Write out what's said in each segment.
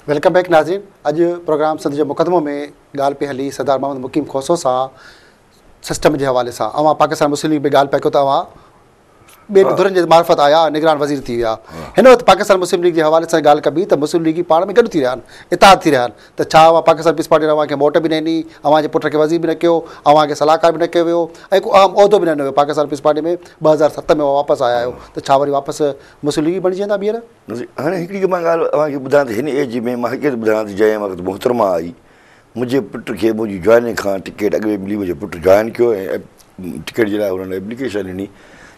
Welcome back ناظرين، اڄ programme Sindh جو مقدمو ۾ ڳالهه پئي هلي سردار محمد مقيم کوسو سان سسٽم جي حوالي سان. اوهان پاڪستان مسلم ليگ ۾ ڳالهه پيا ڪيو ته اوهان ٻين ڌرين جي معرفت آيا، نگران وزير ٿي ويا. هن وقت پاڪستان مسلم ليگ جي حوالي سان ڳالهه ڪبي ته مسلم ليگي پاڻ ۾ گڏ ٿي رهيا آهن، اتحاد ٿي رهيا آهن ته ڇا اوهان پاڪستان پيپلز پارٽي اوهان کي موٽ به نه ڏني، اوهان جي پٽ کي وزير به نه ڪيو، اوهان کي صلاحڪار به نه ڪيو ويو ۽ ڪو اهم عهدو به نه ڏنو ويو پاڪستان پيپلز پارٽي ۾ 2007 ۾ اوهان واپس آيا آهيو ته ڇا وري واپس مسلم ليگي بڻجي ويندا ٻيهر؟ هاڻي هڪڙي مان ڳالهه اوهان کي ٻڌايان ته هن ايج ۾ مان حقيقت ٻڌايان ته جنهن وقت محترمه آئي منهنجي پٽ کي منهنجي جوائننگ کان ٽڪيٽ اڳ ۾ ملي، منهنجي پٽ جوائن ڪيو ۽ ٽڪيٽ جي لاء هنن ايپليڪيشن ڏني.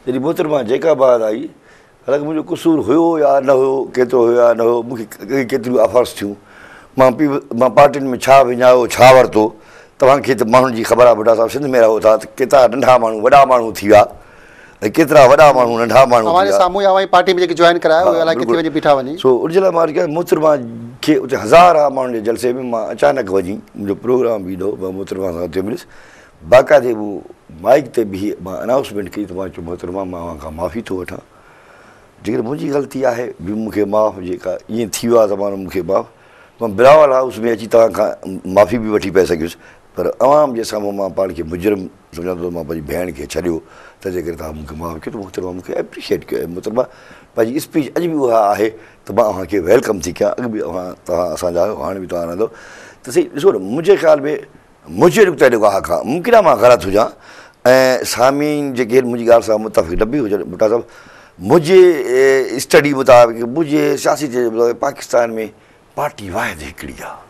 جڏهن محترمه جيڪب آباد آئي، حالانڪه منهنجو قصور هيو يا نه هيو، ڪيترو هيو يا نه هيو، مون کي ڪيتريون آفرس ٿيون، مان پي مان پارٽين ۾ ڇا وڃايو ڇا ورتو، توهان کي ته ماڻهن جي خبر آهي ڀٽا صاحب سنڌ ۾ رهو ٿا ته ڪيترا ننڍا ماڻهو وڏا ماڻهو ٿي ويا ۽ ڪيترا وڏا ماڻهو ننڍا ماڻهو ٿي ويا. اوهان جي سامهون يا اوهان جي پارٽي ۾ جيڪي جوائن ڪرايا اهي الائي ڪٿي وڃي بيٺا وڃي. سو ان جي لاء مان عرض ڪيان محترمه کي اتي هزارها ماڻهن جي جلسي ۾ مان اچانڪ وڃي منهنجو پروگرام به ايندو هو مان محترمه سان اتي مليس باقاعدي مون مائيڪ تي بيهي مان انائونسمينٽ ڪئي ته مان چيو محترمه مان اوهان کان معافي ٿو وٺان جيڪڏهن منهنجي غلطي آهي به مون کي معاف جيڪا ائين ٿي ويو آهي ته مون کي معاف مان بلاول هائوس ۾ اچي توهان کان معافي به وٺي پئي سگهيس پر عوام جي سامهون مان پاڻ کي مجرم سمجهان ٿو ته مان پنهنجي ڀيڻ کي ڇڏيو تنهنجي ڪري توهان مون کي معاف ڪيو ته محترمه مون کي ايپريشيٽ ڪيو ۽ محترمه پنهنجي اسپيچ اڄ به اها آهي ته مان اوهان کي welcome ٿي ڪيان اڳ به اوهان توهان اسان جا آهيو هاڻي به توهان رهندو ته سائين ڏسو نه منهنجي خيال ۾ منهنجي نقطه نگاهه کان ممڪن آهي مان غلط هجان ۽ سامعين جيڪي آهن منهنجي ڳالهه سان متفق نه به هجن ڀٽا صاحب منهنجي اسٽڊي مطابق منهنجي سياسي تجربي مطابق پاڪستان ۾ پارٽي واحد هڪڙي آهي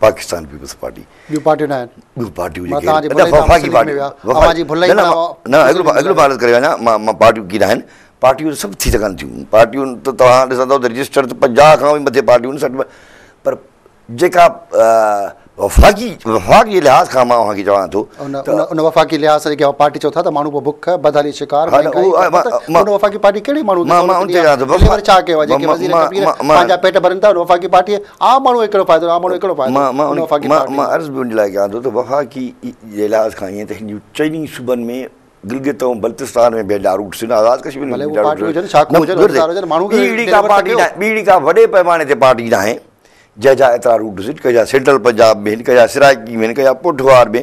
پاڪستان پيپلز پارٽي. ٻيون پارٽيون نه آهن. ٻيون پارٽيون جيڪي آهن نه وفاقي پارٽي نه نه هڪڙو هڪڙو مان عرض ڪري وڃان مان مان پارٽيون ڪي نه آهن پارٽيون سڀ ٿي سگهن ٿيون پارٽيون ته توهان ڏسندو ته رجسٽر ته 50 کان به مٿي پارٽيون 60 پر جيڪا وفاقي وفاق جي لحاظ کان مان اوهان کي چوان ٿو ته ان وفاقي لحاظ سان جيڪي اوهان پارٽي چئو ٿا ته ماڻهو پوء بک بدحالي شڪار مهانگائي ان وفاقي پارٽي ڪهڙي ماڻهو کي سهولت ڏني آهي ليبر ڇا ڪيو آهي جيڪي وزير ڪبير پنهنجا پيٽ ڀرين ٿا ان وفاقي پارٽي عام ماڻهو کي ڪهڙو فائدو عام ماڻهو کي ڪهڙو فائدو ان وفاقي پارٽي مان عرض به ان لاء ڪيان ٿو ته وفاقي جي لحاظ کان ائين ته هن جون چئني صوبن ۾ گلگت ۽ بلتستان ۾ به ايڏا روٽس آهن آزاد ڪشمير ۾ به ٻي اهڙي ڪا پارٽي ناهي ٻي اهڙي ڪا وڏي پيماني تي پارٽي ناهي جنهن جا ايترا روٽس آهن ڪنهن جا سينٽرل پنجاب ۾ آهن ڪنهن جا سرائڪي ۾ آهن ڪنهن جا پوٺوهار ۾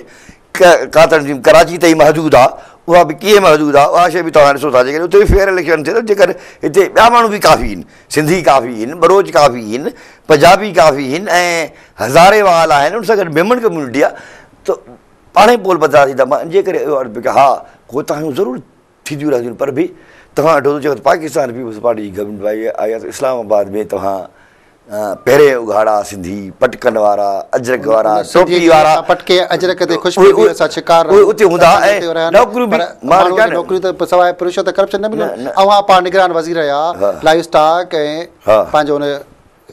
ڪا تنظيم ڪراچي تائين محدود آهي اها به ڪيئن محدود آهي اها شيء به توهان ڏسو ٿا جيڪڏهن اتي به فيئر اليڪشن ٿئي ته جيڪر هتي ٻيا ماڻهو به ڪافي آهن سنڌي ڪافي آهن بلوچ ڪافي آهن پنجابي ڪافي آهن ۽ هزارين وال آهن ان سان گڏ ميمڻ ڪميونٽي آهي ته پاڻهي پول پڌرا ٿيندا. مان ان جي ڪري اهو عرض پيو ڪيان، ها ڪوتاهيون ضرور ٿينديون رهنديون پر به توهان ڏٺو ته جنهن وقت پاڪستان پيپلز پارٽي جي گورنمينٽ آئي آهي ته اسلام آباد ۾ توهان پهرين اگهاڙا سنڌي، پٽڪن وارا، اجرڪ وارا، ٽوپي وارا، پٽڪي اجرڪ تي خوش ٿي اسان شڪار اهي اتي هوندا ۽ نوڪريون به مان چيان نوڪريون ته سواء رشوت ڪرپشن نه مليون. اوهان پاڻ نگران وزير رهيا لائيو اسٽاڪ ۽ پنهنجو ان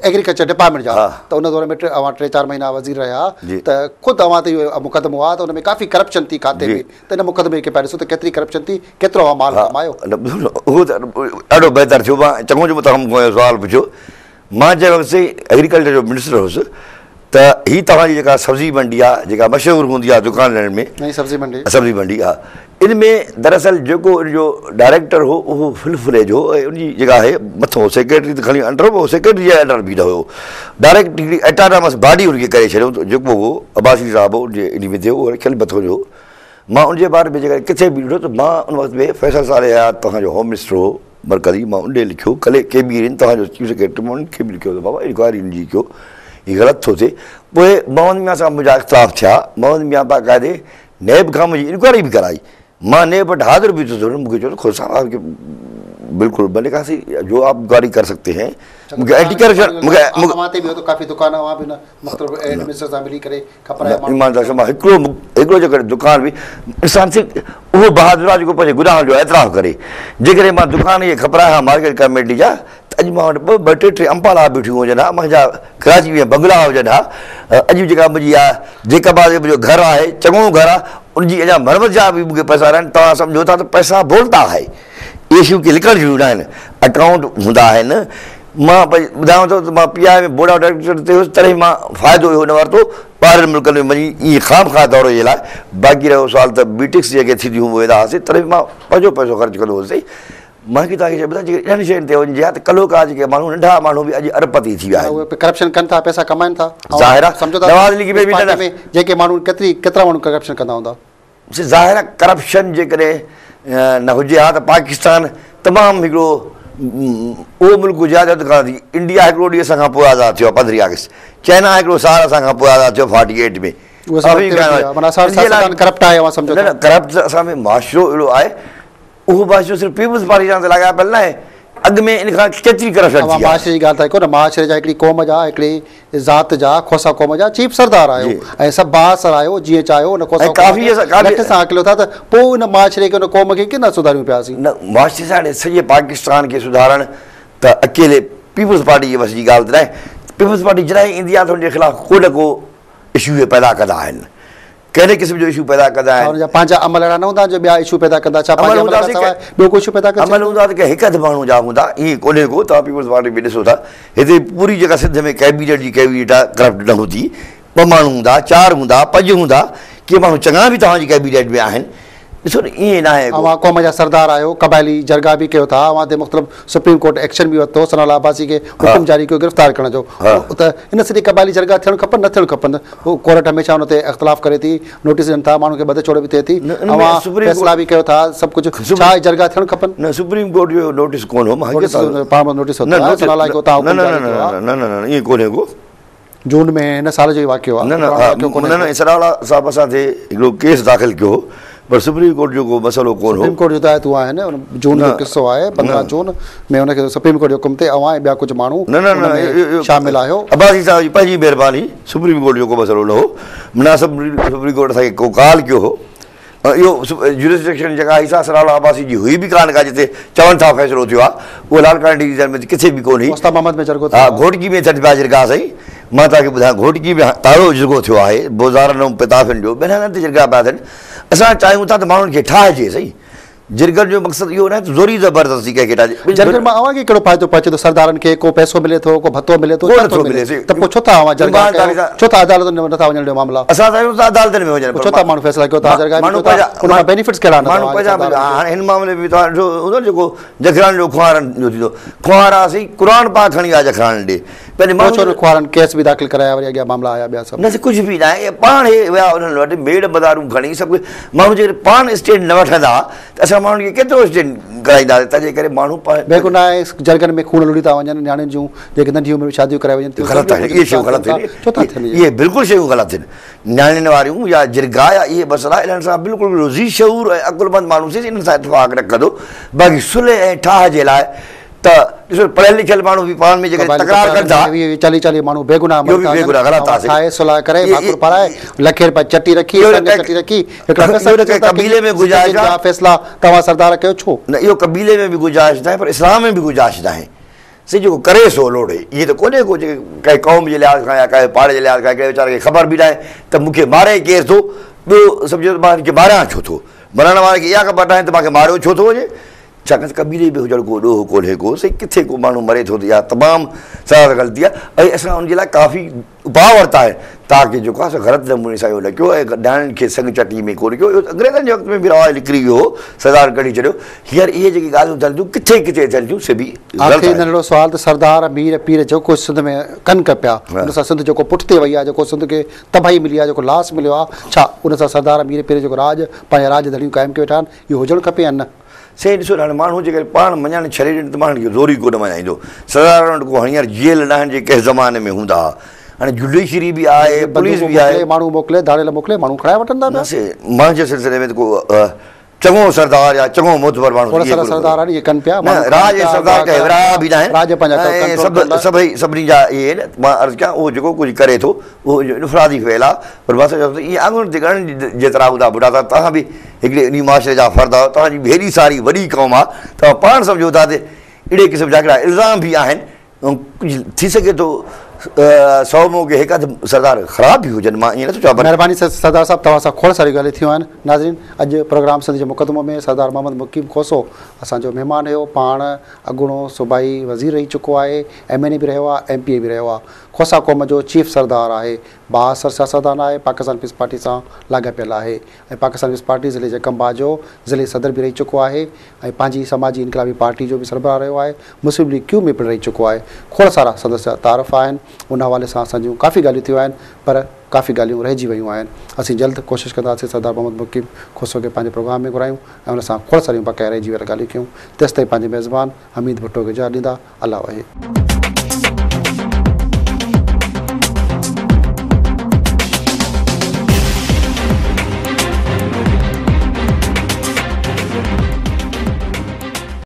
ايگريڪلچر ڊپارٽمينٽ جا ته ان دور ۾ اوهان ٽي چار مهينا وزير رهيا ته خود اوهان تي اهو مقدمو آهي ته ان ۾ ڪافي ڪرپشن ٿي کاتي ۾ ته ان مقدمي کي پيا ڏسو ته ڪيتري ڪرپشن ٿي ڪيترو اوهان مال ڪمايو. اهو ته ڏاڍو بهتر ٿيو مان چڱو جو توهان مون کان اهو سوال پڇيو مان جنهن وقت سائين ايگريڪلچر جو منسٽر هوس ته هي توهان جي جيڪا سبزي منڊي آهي جيڪا مشهور هوندي آهي دڪانن ۾ نئين سبزي منڊي سبزي منڊي ها ان ۾ دراصل جيڪو ان جو ڊائريڪٽر هو اهو فل فليج هو ۽ ان جي جيڪا آهي مٿو سيڪريٽري ته کڻي انڊر هو سيڪريٽري جي انڊر به نه هيو ڊائريڪٽ هڪڙي اٽانامس باڊي ان کي ڪري ڇڏيو ته جيڪو هو عباسي صاحب هو ان جي انهي ۾ ٿيو اهو رکيل مٿو جو مان ان جي باري ۾ جيڪڏهن ڪٿي به ڏٺو ته مان ان وقت ۾ فيصل صالح حيات توهان جو هوم منسٽر هو مرڪزي مان ان ڏي لکيو ڪلي ڪي بي رين توهان جو چيف سيڪريٽري مان ان کي به لکيو ته بابا انڪوائري ان جي ڪيو هي غلط ٿو ٿئي پوء محمد ميان سان منهنجا اختلاف ٿيا محمد ميان باقاعدي نيب کان منهنجي انڪوائري به ڪرائي. مان نيب وٽ حاضر به ٿيس. هنن مون کي چيو ته کوسا صاحب آپ کي بلڪل میں نے کها سي جو آپ انڪوائري ڪر سگتي هين مون کي اينٽي ڪرپشن مون کي اوهان تي به هو ته ڪافي دڪان اوهان به مختلف ايڊمنسٽريٽر سان ملي ڪري کپرايا ماڻهو ايماندار سان مان هڪڙو هڪڙو جيڪڏهن دڪان به انسان صرف اهو بهادر آهي جيڪو پنهنجي گناهن جو اعتراف ڪري. جيڪڏهن مان دڪان اهي کپرايا ها مارڪيٽ ڪميٽي جا ته اڄ مان وٽ ٻه ٻه ٽي ٽي امپالا بيٺيون هجن ها، منهنجا ڪراچي ۾ بنگلا هجن ها. اڄ به جيڪا منهنجي اها جيڪب آباد ۾ منهنجو گهر آهي، چڱو گهر آهي، ان جي اڃا مرمت جا به مون کي پئسا ناهن. توهان سمجهو ٿا ته پئسا بولتا آهي، اهي شيون ڪي لڪڻ جهڙيون ناهن، اڪائونٽ هوندا آهن. مان ٻڌايان ٿو ته مان P I A ۾ board of director تي هيس، تڏهن مان فائدو اهو نه ورتو، ٻاهرين ملڪن ۾ وڃي ائين خام خواهه دوري جي لاء. باقي رهيو سوال ته ميٽنگس جيڪي ٿينديون هيون ويندا هئاسين، تڏهن به مان پنهنجو پئسو خرچ ڪندو هوس. مان کي توهان کي چئبو ته جيڪڏهن انهن شين تي وڃجي ها ته ڪلهوڪا جيڪي ماڻهو ننڍا ماڻهو به اڄ اربپتي ٿي ويا آهن. اهي ڪرپشن ڪن ٿا پئسا ڪمائن ٿا. ظاهر آهي سمجهو ٿا نواز ليگ ۾ به پارٽي ۾ جيڪي ماڻهو ڪيتري ڪيترا ماڻهو ڪرپشن ڪندا هوندا. ظاهر آهي ڪرپشن جيڪڏهن نه هجي ها ته پاڪستان تمام هڪڙو اهو ملڪ هجي ها جتي کان انڊيا هڪڙو ڏينهن اسان کان پوء آزاد ٿيو آهي 15 آگسٽ، چائنا هڪڙو سال اسان کان پوء آزاد ٿيو 48 ۾. ڪرپٽ آهي اوهان سمجهو ٿا. نه نه ڪرپٽ اسان ۾ معاشرو اهڙو آهي اهو معاشرو صرف پيپلز پارٽي سان ته لاڳاپيل ناهي، اڳ ۾ ان کان ڪيتري ڪرپشن ٿي اوهان آهي. معاشري جي ڳالهه ٿا ڪيو نه، معاشري جا هڪڙي قوم جا هڪڙي ذات جا کوسا قوم جا چيف سردار آهيو ۽ سڀ بااثر آهيو، جيئن چاهيو ان کوسا قوم کي لٺ سان هڪليو ٿا ته پوء ان معاشري کي ان قوم کي ڪيئن سڌاريون پيا اسين. نه معاشري سان هاڻي سڄي پاڪستان کي سڌارڻ ته اڪيلي پيپلز پارٽي جي وس جي ڳالهه ته ناهي. پيپلز پارٽي جڏهن ايندي آهي ته ان جي خلاف ڪو نه ڪو اشو پيدا ڪندا آهن. ڪهڙي قسم جو اشو پيدا ڪندا آهن؟ ڇا ان جا پنهنجا عمل اهڙا نه هوندا آهن جو ٻيا اشو پيدا ڪندا؟ ڇا پنهنجي عمل کان سواء ٻيو ڪو اشو پيدا ڪري عمل هوندا ته ڪنهن هڪ اڌ ماڻهو جا هوندا، ائين ڪونهي ڪو. توهان پيپلز پارٽي ۾ ڏسو ٿا هتي پوري جيڪا سنڌ ۾ ڪيبينيٽ جي ڪيبينيٽ آهي ڪرپٽ نه هوندي، ٻه ماڻهو هوندا، چار هوندا، پنج هوندا، ڪي ماڻهو چڱا به توهان جي ڪيبينيٽ ۾ آهن. ڏسو نه ائين ناهي ڪو. اوهان قوم جا سردار آهيو، قبائلي جرڳا به ڪيو ٿا، اوهان تي مختلف سپريم ڪورٽ ايڪشن به ورتو، ثناء الله عباسي کي حڪم جاري ڪيو گرفتار ڪرڻ جو ته ان سڄي قبائلي جرڳا ٿيڻ کپن نه ٿيڻ کپن، ڪورٽ هميشه ان تي اختلاف ڪري ٿي، نوٽيس ڏين ٿا، ماڻهن کي ٻڌ ڇوڙ به ٿئي ٿي، اوهان فيصلا به ڪيو ٿا سڀ ڪجهه، ڇا اهي جرڳا ٿيڻ کپن؟ نه سپريم ڪورٽ جو نوٽيس ڪونه هو، مان حقيقت پاڻ نوٽيس ورتو آهي، ثناء الله کي اتان حڪم جاري ٿيو آهي. نه نه نه ائين ڪونهي ڪو. جون ۾ هن سال جو ئي واقعو آهي. نه نه نه ثناء الله صاحب اسان تي هڪڙو ڪيس داخل ڪيو هو پر سپريم ڪورٽ جو ڪو مسئلو ڪونه هو. سپريم ڪورٽ جون هدايتون آهن ان جون جو قصو آهي 15 جون ۾ ان کي سپريم ڪورٽ جي حڪم تي اوهان ۽ ٻيا ڪجهه ماڻهو ان ۾ شامل آهيو. عباسي صاحب جي پنهنجي مهرباني سپريم ڪورٽ جو ڪو مسئلو نه هو مناسب سپريم ڪورٽ اسان کي ڪو ڪال ڪيو هو اهو جورسڊڪشن جيڪا هئي سا ثناء الله عباسي جي هئي به ڪانه ڪا جتي چون ٿا فيصلو ٿيو آهي اهو لاڙڪاڻي ڊويزن ۾ ته ڪٿي به ڪونهي. اوستا محمد ۾ جرڳو ٿيو آهي. ها گهوٽڪي ۾ ٿين پيا جرڳا سائين مان توهان کي ٻڌايان گهوٽڪي ۾ تازو جرڳو ٿيو آهي بوزارن ۽ پتافين جو ٻين هنڌن تي جرڳا پيا ٿين اسان چاهيون ٿا ته ماڻهن کي ٺاهجي سائين جرڳن جو مقصد اهو ناهي ته زوري زبردستي ڪنهن کي ٺاهجي. جرڳن مان اوهان کي ڪهڙو فائدو پهچي ٿو سردارن کي ڪو پئسو ملي ٿو ڪو ڀتو ملي ٿو ڇا ٿو ملي ته پوء ڇو ٿا اوهان جرڳا ڪيو ڇو ٿا عدالتن ۾ نٿا وڃڻ ڏيو معاملا. اسان چاهيون ٿا عدالتن ۾ وڃن. پوء ڇو ٿا ماڻهو فيصلا ڪيو ٿا جرڳا ۾ ڪيو ٿا ان مان بينيفٽس ڪهڙا آهن ماڻهو پنهنجا هاڻي هن معاملي ۾ توهان ڏٺو هوندو جيڪو جکراڻي جو خوارن جو ٿيندو خوارا سائين قرآن پاڪ کڻي ويا جکراڻي ڏي پنهنجي ماڻهو ڇو نه خوارن ڪيس به داخل ڪرايا وري اڳيان معاملا آيا ٻيا سڀ. نه ڪجهه به ناهي اهي پاڻ هي ويا انهن وٽ ميڙ مدارون کڻي سڀ ڪجهه ماڻهو جيڪڏهن پاڻ اسٽينڊ نه وٺندا ته اسان ماڻهن کي ڪيترو اسٽينڊ ڪرائينداسين تنهنجي ڪري ماڻهو بيگناهه جرڳن ۾ خون لڙي ٿا وڃن نياڻين جون جيڪي ننڍي عمر ۾ شاديون ڪرايون وڃن ٿيون غلط آهن اهي شيون غلط آهن ڇو ٿا ٿين اهي بلڪل شيون غلط آهن نياڻين واريون يا جرڳا يا اهي مسئلا انهن سان بلڪل ذي شعور ۽ عقلمند ماڻهو سي انهن سان اتفاق نه ڪندو باقي صلح ۽ ٺاهه جي لاء ته ڏسو پڙهيل لکيل ماڻهو به پاڻ ۾ جيڪڏهن تڪرار ڪن ٿا. 20 20 40 40 ماڻهو بيگناهه اهو به بيگناهه غلط آهي. ٺاهي صلح ڪري ڀاڪر پارائي لکين رپيا چٽي رکي سڱ چٽي رکي هڪڙا پئسا اهو ڪنهن قبيلي ۾ گنجائش آهي. فيصلا توهان سردار ڪيو ڇو؟ نه اهو قبيلي ۾ به گنجائش ناهي پر اسلام ۾ به گنجائش ناهي. سي جيڪو ڪري سو لوڙي ائين ته ڪونهي ڪو جيڪي ڪنهن قوم جي لحاظ کان يا ڪنهن پاڙي جي لحاظ کان ڪنهن ويچاري کي خبر به ناهي ته مون کي ماري ڪير ٿو ٻيو سمجهو ته مان هن کي ماريان ڇو ٿو مرڻ واري کي اها خبر ناهي ته مان کي ماريو ڇو ٿو وڃي. ڇاڪاڻ ته قبيلي ۾ هجڻ ڪو ڏوهه ڪونهي ڪو، سائين ڪٿي ڪو ماڻهو مري ٿو ته اها تمام سخت غلطي آهي ۽ اسان ان جي لاء ڪافي اپاء ورتا آهن تاڪه جيڪو آهي سو غلط نموني سان اهو نه ڪيو ۽ ڏائڻين کي سڱ چٽي ۾ ڪونه ڪيو اهو ته انگريزن جي وقت ۾ به رواج نڪري ويو هو سردار ڪڍي ڇڏيو هينئر اهي جيڪي ڳالهيون ٿين ٿيون ڪٿي ڪٿي ٿين ٿيون سي به غلط آخري ننڍڙو سوال ته سردار مير پير جيڪو سنڌ ۾ ڪن ڪپيا ان سان سنڌ جيڪو پٺتي وئي آهي جيڪو سنڌ کي تباهي ملي آهي جيڪو لاس مليو آهي ڇا ان سان سردار مير پير جيڪو راڄ پنهنجا راڄ ڌڻيون قائم ڪيو ويٺا آهن اهو هجڻ کپي يا نه؟ سائين ڏسو هاڻي ماڻهو جيڪڏهن پاڻ مڃڻ ڇڏي ڏين ته ماڻهن کي زوري ڪو نه مڃائيندو. سردارن وٽ ڪو هينئر جيل ناهن جيڪي ڪنهن زماني ۾ هوندا ها. هاڻي جڊيشري به آهي، پوليس به آهي. ماڻهو موڪلي، ڌاڙيل موڪلي ماڻهو کڻائي وٺن ٿا پيا. نه سائين منهنجي سلسلي ۾ ته ڪو چڱو سردار يا چڱو معتبر ماڻهو ٿورا سارا سردار آهن اهي ڪن پيا. نه راڄ جي سردار ڪي ورايا به ناهن. راڄ پنهنجا ۽ سڀ سڀئي سڀني جا اهي آهن. مان عرض ڪيان اهو جيڪو ڪجهه ڪري ٿو اهو ان جو انفرادي فعل آهي پر مان سمجهان ٿو ته اهي آڱرين تي ڳڻڻ جيترا هوندا ٻڍا ته توهان به هڪڙي انهي معاشري جا فرد آهيو توهان جي به هيڏي ساري وڏي قوم آهي توهان پاڻ سمجهو ٿا ته اهڙي قسم جا هڪڙا الزام به آهن ۽ ڪجهه ٿي سگهي ٿو سو مون کي هڪ اڌ سردار خراب به هجن مان ائين نٿو چوان پر. مهرباني سردار صاحب توهان سان کوڙ ساريون ڳالهيون ٿيون آهن ناظرين اڄ پروگرام سنڌ جي مقدمو ۾ سردار محمد مقيم کوسو اسان جو مهمان هيو پاڻ اڳوڻو صوبائي وزير رهي چڪو آهي ايم اين اي به رهيو آهي ايم پي اي به رهيو آهي کوسا قوم جو چيف سردار آهي بااثر سياستدان آهي پاڪستان پيپلز پارٽي سان لاڳاپيل آهي ۽ پاڪستان پيپلز پارٽي ضلعي جيڪب آباد جو ضلعي صدر به رهي چڪو آهي ۽ پنهنجي سماجي انقلابي پارٽي جو به سربراهه رهيو آهي، مسلم ليگ ڪيو ۾ پڻ رهي چڪو آهي. کوڙ سارا سندس جا تعارف آهن، ان حوالي سان اسان جون ڪافي ڳالهيون ٿيون آهن پر ڪافي ڳالهيون رهجي ويون آهن. اسين جلد ڪوشش ڪنداسين سردار محمد مقيم کوسو کي پنهنجي پروگرام ۾ گهرايون ۽ ان سان کوڙ ساريون بقايا رهجي ويل ڳالهيون ڪيون. تيستائين پنهنجي ميزبان حميد ڀٽو کي اجازت ڏيندا. الله وحي.